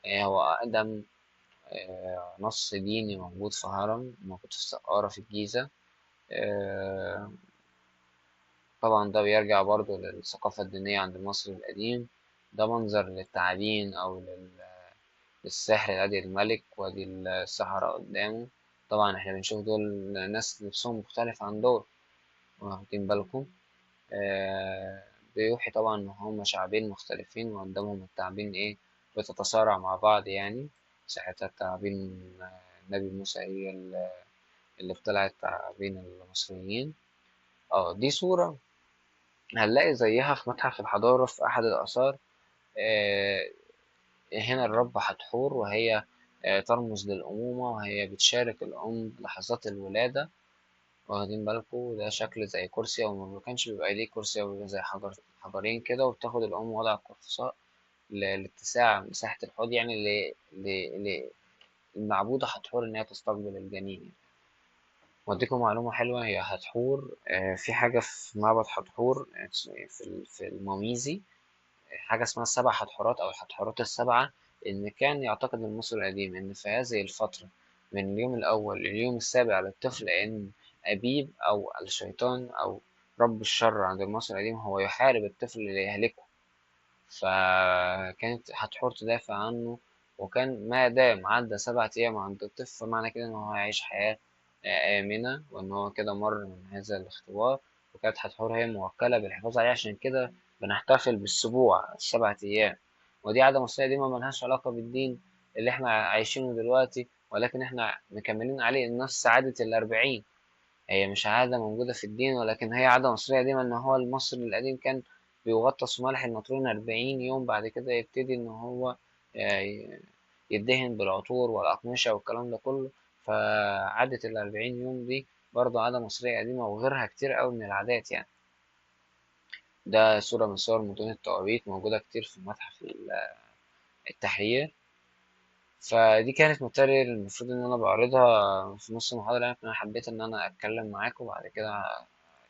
هو أقدم نص ديني موجود في هرم، موجود في السقارة في الجيزة. طبعا ده بيرجع برضو للثقافة الدينية عند المصري القديم. ده منظر للتعابين أو للسحر. أدي الملك وأدي السحرة قدامه. طبعا احنا بنشوف دول ناس لبسهم مختلف عن دول، واخدين بالكم. بيوحي طبعا إن هما شعبين مختلفين، وقدامهم التعابين بتتصارع مع بعض يعني. ساعتها التعابين، النبي موسى هي اللي ابتلعت تعابين المصريين. دي صورة هنلاقي زيها في متحف الحضارة في أحد الآثار. هنا الرب حتحور، وهي ترمز للأمومة، وهي بتشارك الأم لحظات الولادة، واخدين بالكم. ده شكل زي كرسي، أو ما كانش بيبقى ليه كرسي، أو بيبقى زي حجرين كده، وبتاخد الأم وضع القرفصاء لاتساع مساحة الحوض، يعني للمعبودة حتحور إن هي تستقبل الجنين يعني. وأديكم معلومة حلوة، هي حتحور، في حاجة في معبد حتحور، في الماميزي، حاجة اسمها السبع حتحورات أو الحتحورات السبعة. إن كان يعتقد المصري القديم إن في هذه الفترة من اليوم الأول لليوم السابع للطفل إن أبيب أو الشيطان أو رب الشر عند المصري القديم هو يحارب الطفل ليهلكه، فكانت حتحور تدافع عنه. وكان ما دام عدى 7 أيام عند الطفل فمعنى كده إن هو هيعيش حياة آمنة، وإن هو كده مر من هذا الاختبار. وكانت حتحور هي موكلة بالحفاظ عليه، عشان كده بنحتفل بالسبوع ال7 أيام. ودي عادة مصرية دي ما ملهاش علاقة بالدين اللي احنا عايشينه دلوقتي، ولكن احنا مكملين عليه نفس عادة ال40. هي مش عادة موجودة في الدين، ولكن هي عادة مصرية قديمة، إن هو المصري القديم كان بيغطس في ملح النطرون 40 يوم، بعد كده يبتدي إن هو يدهن بالعطور والأقمشة والكلام ده كله. فعادة ال40 يوم دي برضه عادة مصرية قديمة، وغيرها كتير قوي من العادات يعني. ده صورة من صور مدن التوابيت، موجودة كتير في متحف التحرير. فدي كانت material المفروض ان انا بعرضها في نص المحاضرة يعني، فانا حبيت ان انا اتكلم معاكم وبعد كده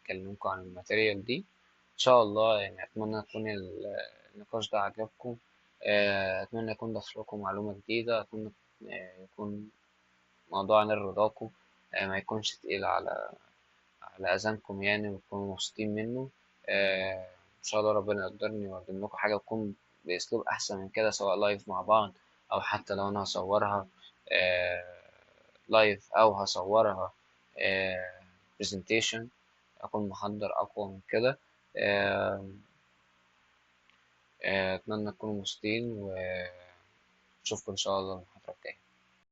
اكلمكم عن ال material دي ان شاء الله. يعني اتمنى يكون النقاش ده عجبكم، اتمنى يكون ضاف لكم معلومة جديدة، اتمنى يكون موضوع عن رضاكم، ما يكونش تقيل على اذانكم يعني، وتكونوا مبسوطين منه. ان شاء الله ربنا يقدرني واقدم لكم حاجة تكون باسلوب احسن من كده، سواء live مع بعض او حتى لو انا هصورها live او هصورها presentation، اكون محضر اقوى من كده. اتمنى تكونوا مبسوطين، واشوفكم ان شاء الله المحاضرة الجاية.